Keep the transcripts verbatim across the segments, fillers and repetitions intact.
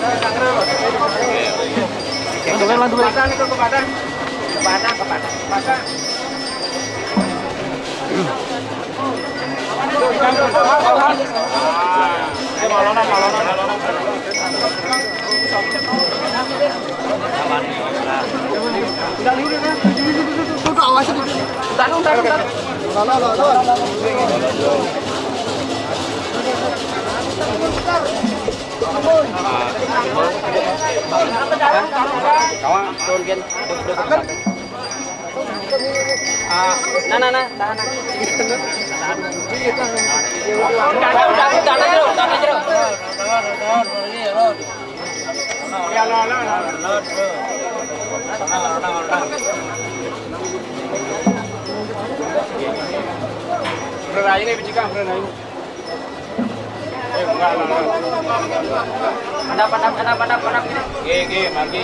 Yang dua, yang dua. Ke Padang itu, ke Padang. Ke Padang, ke Padang, ke Padang. Kawan, turun, Gen. Duduk, duduk. Ah, nah, nah, nah, tahan, nah. Udah, udah, udah, udah, tahan aja, tahan aja. Bener aja nih, biji kang, bener aja. Hadap, hadap, hadap, hadap, hadap. Gé, gé, maju.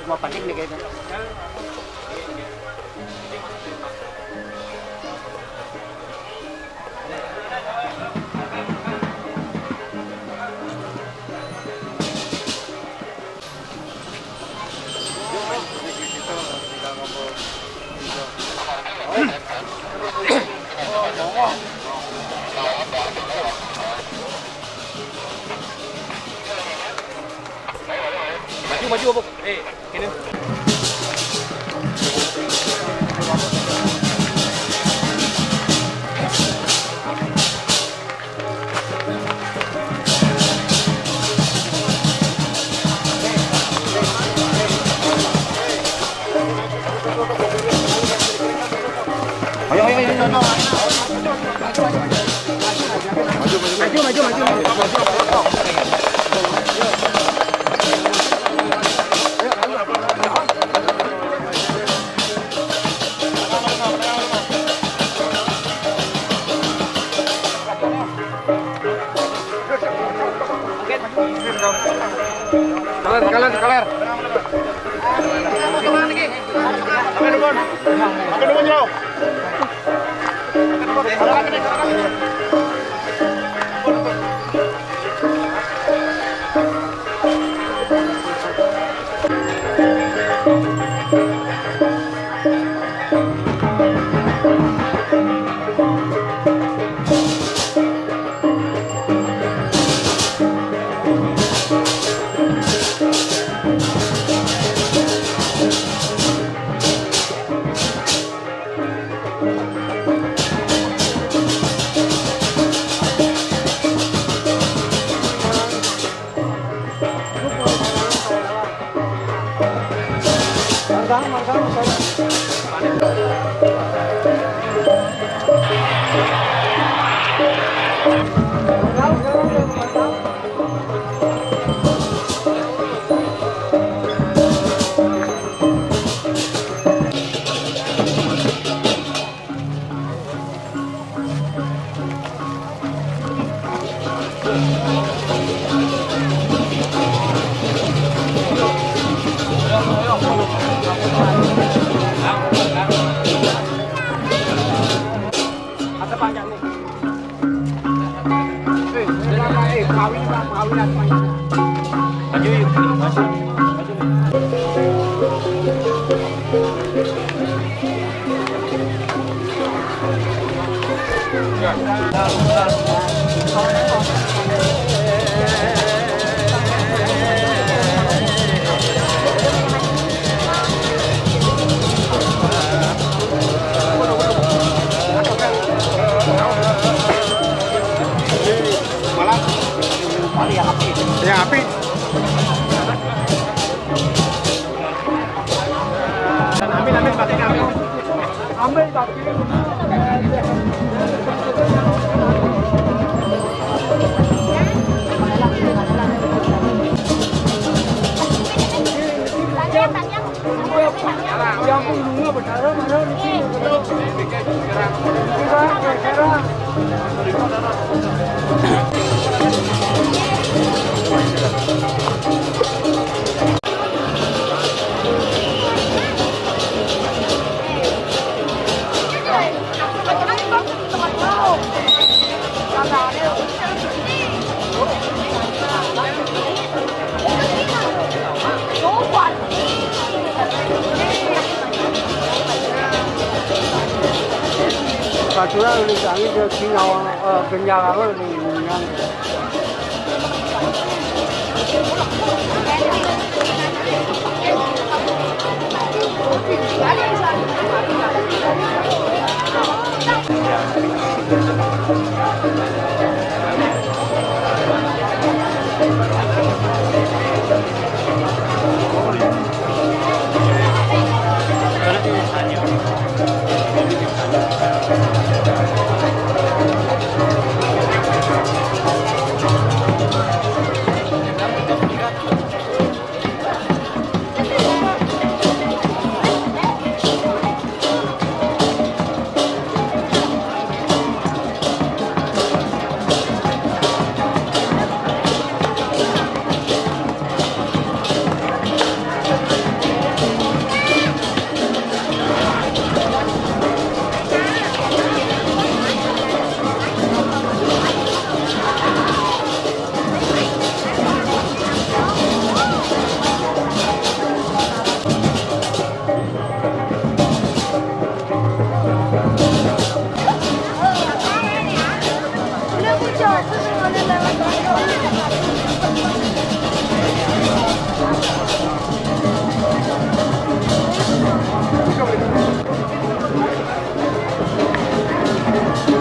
Mau panik nih kayaknya. Maju, maju, Abang. Eh, kene. Ayo, ayo, ayo, ayo. Maju, maju, maju. Kaler, kaler, kaler. Pakai dukun. Pakai dukun, Jero. Ada banyak nih. Eh, eh, kawin, Pak, kawin apa ini? Maju, yuk. Maju. Maju. Malah, ya, api. Amin, amin, Pak, amin. Amin, Pak. Katuran ni kami dia tinggal, eh, kenyal apa ni, kenyal.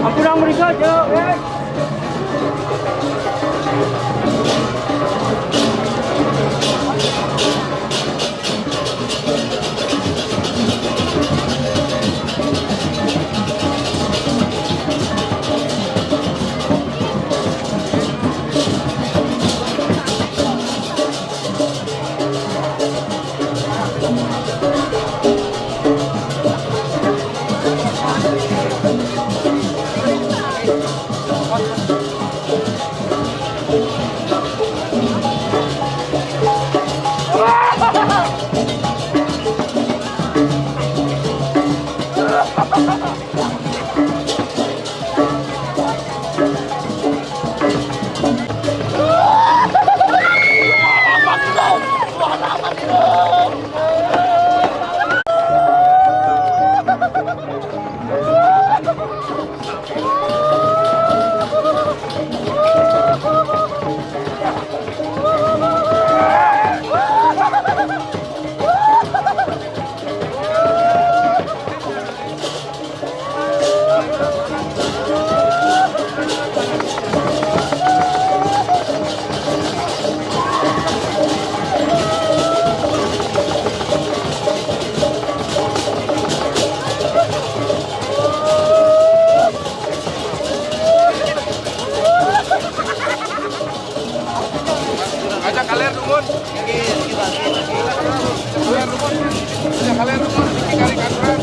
Ampun, ampun, Iko, jauh, guys. Aja kalian rumun. Kalian rumun. Aja kalian rumun. Ini kali katuran.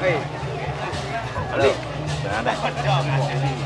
Halo, Bang Anang.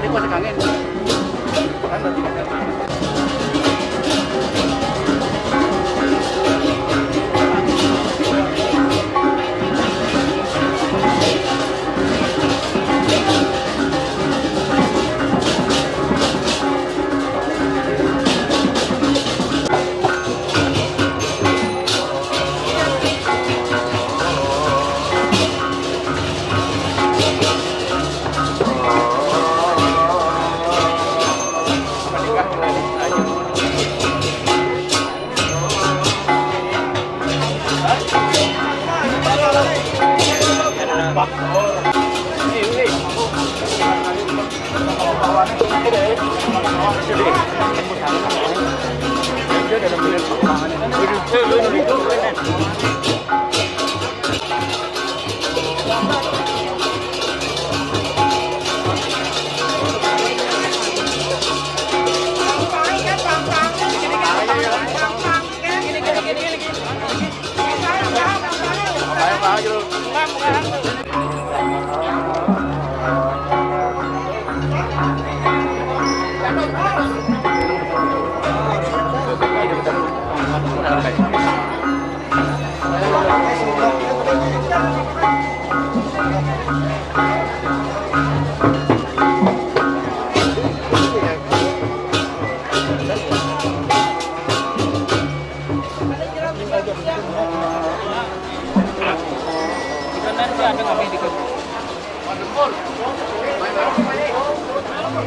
Masih kangen. Kan berarti kangen.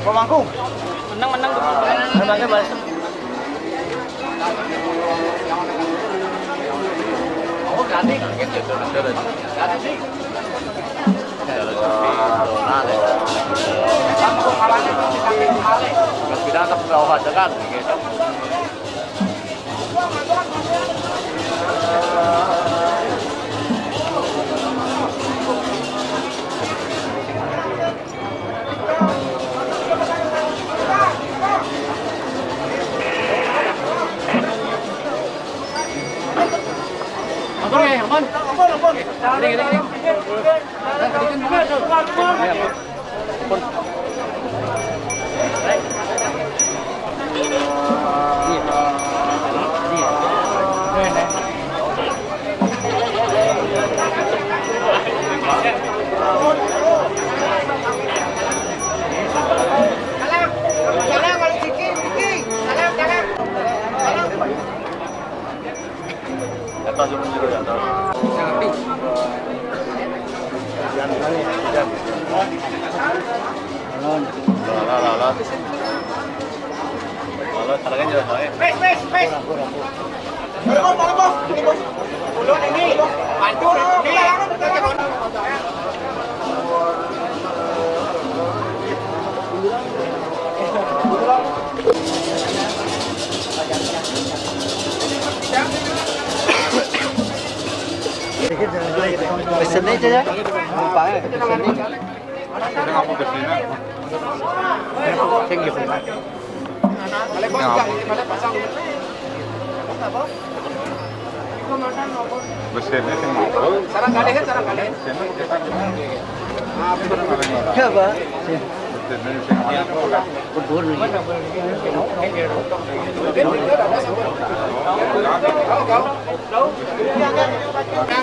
Pemangku. Menang, menang, menang. Menangnya balas. Kita tak tahu aja kan, gitu. Ampun, ya, ampun. Ampun, ampun. Gini, gini, gini. Nah, gini, gini. Ampun. Pesen aja ya. Numpangnya pesen aja. Udah ngapa bersihnya? Sing gitu. Udah ngapa? Bersihnya sing ngapa? Sarang kalih, sarang kalih. Bersihnya kita gimana? Coba. Bersihnya sing ngapa? Betul nih.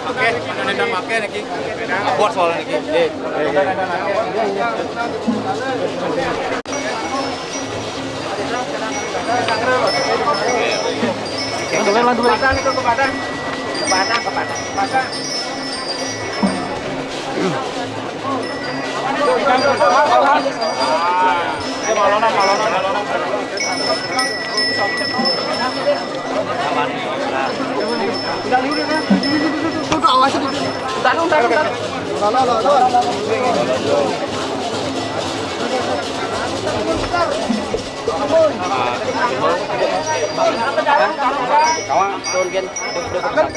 Oke, ada nenda make niki. Abot soalnya niki. Nggih. Yang dengar, lanjut. Kepadang itu, kepadang. Kepadang, kepadang. Kepadang. Kawan, turun, Gen. Duduk, duduk.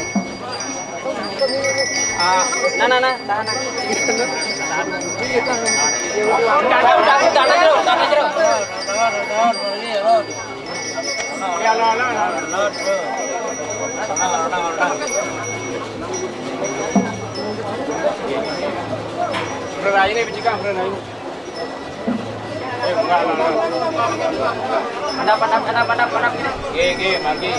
Ah, nah, nah, nah, tahan, nah. Udah, udah, udah, udah, jero, udah, jero. Bro, ini biji kang, bro, ini. Eh, Hadap, hadap, hadap, hadap, hadap. Nggih, nggih, mangke.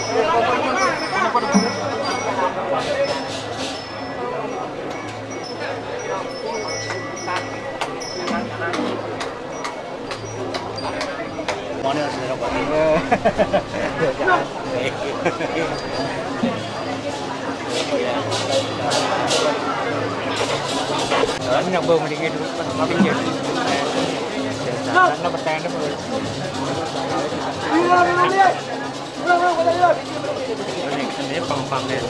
Ini nggak bau mendingin, mendingin. Karena bertanya dulu. Ini, ini pang-pang deh.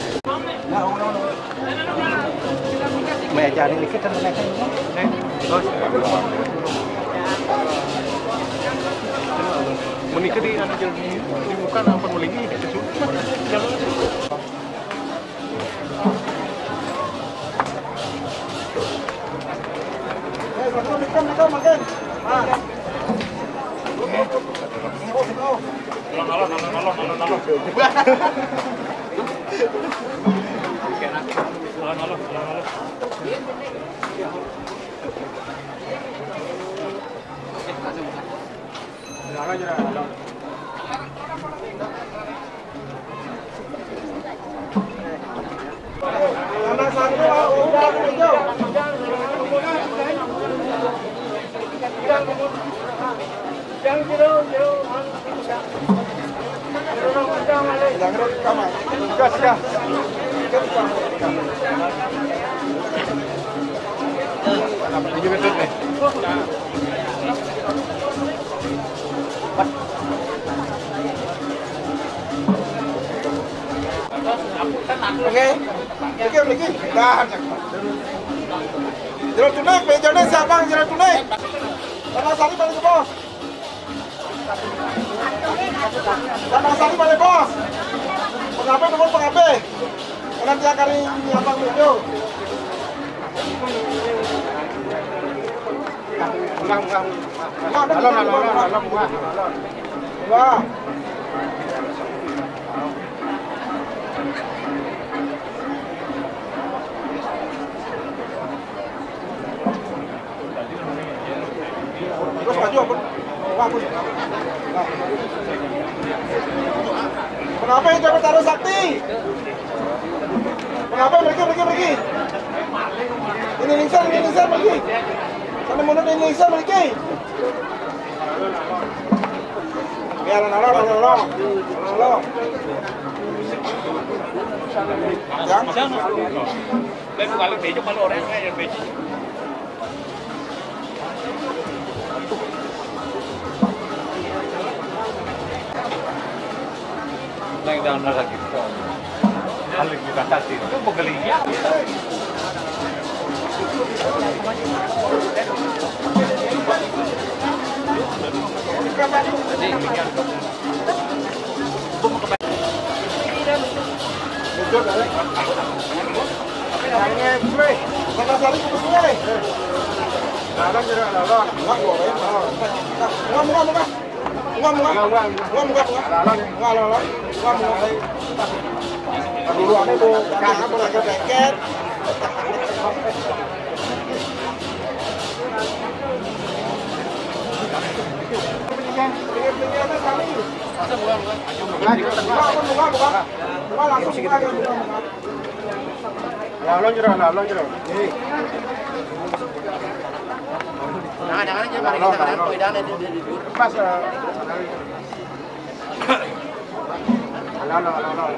Meja ini dikit kan meja ini. Menikah di, di muka apa, melinggi? Oke. Oke, oke. Dah. Jero Tunik, mejane siapa Jero Tunik? Tanah Sari balik ke pos. Tanah Sari balik pos. Pengabe nomor pengabe. Nanti akan apa itu? Alon, alon, alon, alon, wah, alon. Wah. Terus maju, ampun. Wah, ampun. Kenapa itu taruh sakti? Kenapa? Pergi, pergi, pergi. Ini lingsir, ini lingsir, pergi. Sana mundur, ini lingsir, pergi. Ya, alon, alon, alon, alon. Alon. Ya. Kalau bejo, kalau orang kayak bejo. Nang dalam lagi. Kalau kita kasih itu pegelinya. Jadi, Alon jero, alon jero. Jangan-jangan aja mari kita kalian perbedaan itu di, di, di. Pas, eh, alon, alon, alon.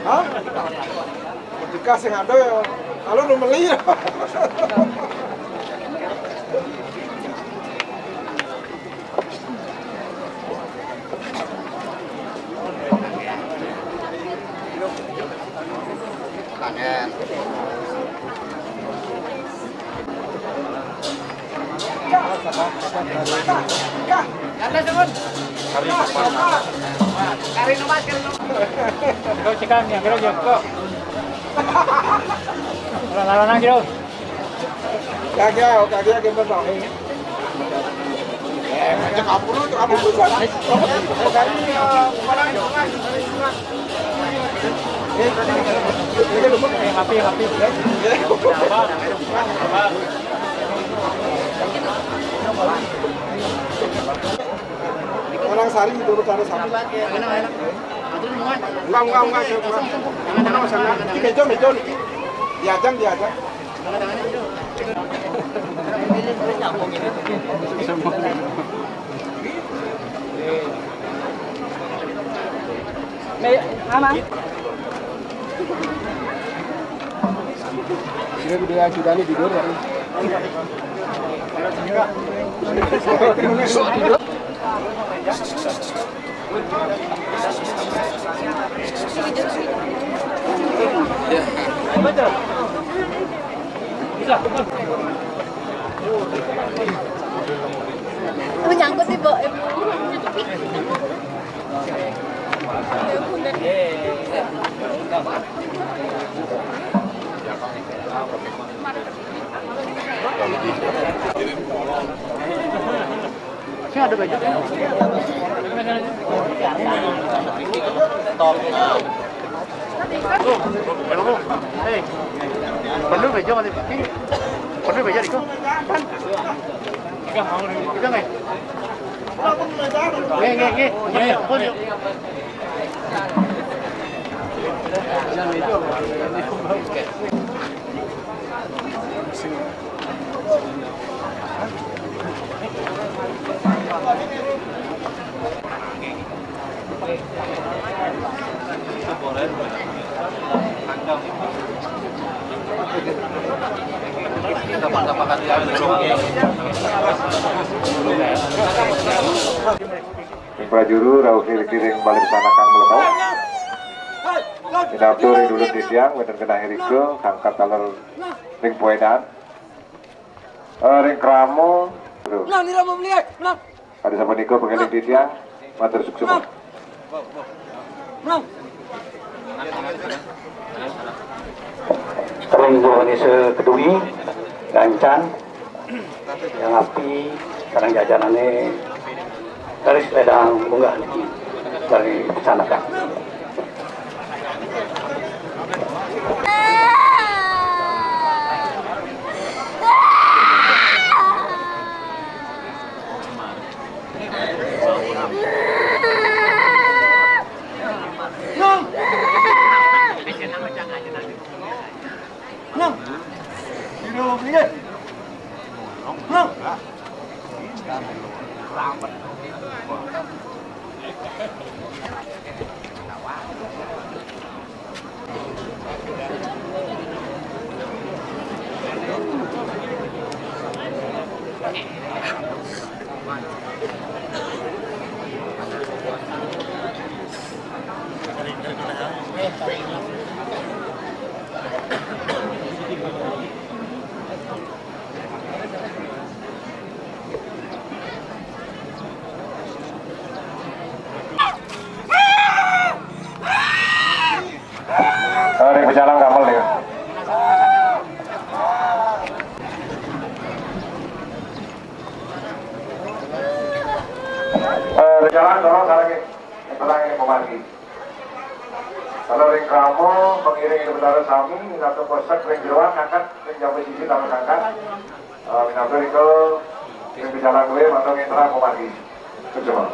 Hah? Dikasih ngado ya. Kalau lu meli ya. Tangan. Kari nomor, kari nomor. Kau cekam ya, kira jongkok. Kalau lawan aja, Bro. Kagak, kagak, kagak, Bang. Eh, ngajak kabur lu, kabur lu, Bang. Orang Sari itu cara Sari. Enggak, enggak, enggak, enggak. Ini meja, meja nih. Diajang, diajang. Me-, Ama. Sira kudu ajudan di dua. Menyangkut di bawah. Sini ada baju. Tuh, belum. Hei, perlu baju masih putih. Perlu baju di kau. Kan? Kita nggak? Nggak, nggak, nggak. Nggak, nggak. Ring prajuru rauh ring balir sanakan melebau. Pinabdur ring dulun titiang, wénten genah irika, kangkat taler ring pawedan. Eh, ring krama. Aduh. Menang, nira memulai. Menang. Pada sapunika pangéling titiang, matur suksma. Menang. Ring Yohanes kedui, gancan, yang api, sareng jajanané, raris lédang munggah niki, dari sanakan. Eh, ring pejalan kamel nih. Eh, pejalan tolong sareng, sareng pamargi. Kalau ring krama, pengiring ring bendahara sami, ngatur kosek ring jeroan, angkat ring jambe sisi tangan angkat. Eh, minabdur ring pejalan dué, mantun ngentrang pamargi. Suksma.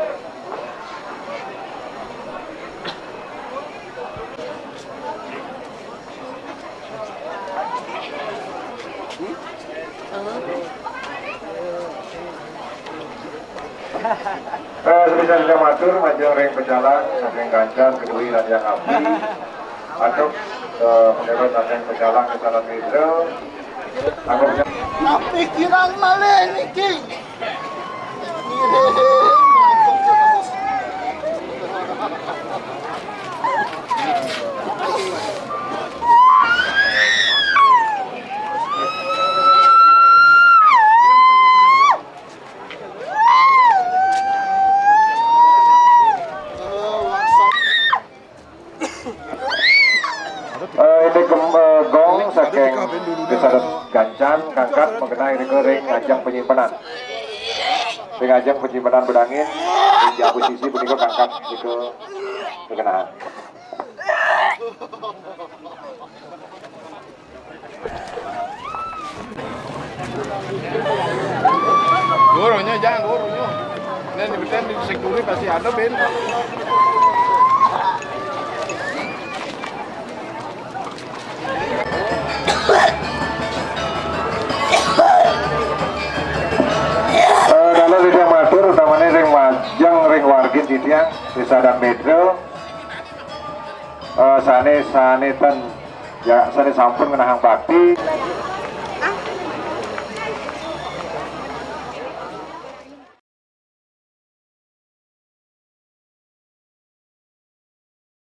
Eh, sepisan titiang matur majeng ring pejalan, saking gancan, kedui, lan yang api. Antuk, eh, pengabot saking pejalan, kesanan mitra. Anggap napi kirang malih niki? Eh, ini gem-, eh, gong saking Desa Gancan, kangkat mengenai Penyimpenan. Ring ajeng penyimpenan bedangin, ring jabu sisi punika kangkat nika kekenaan. Durunya jangan durunya. Ini di di sekuri pasti ada, Ben. Eh, dalu titiang matur, utamane ring majeng ring wargin titiang, Desa Adat Medra, eh, sane, sane ten, ya, sane sampun ngenahang bakti.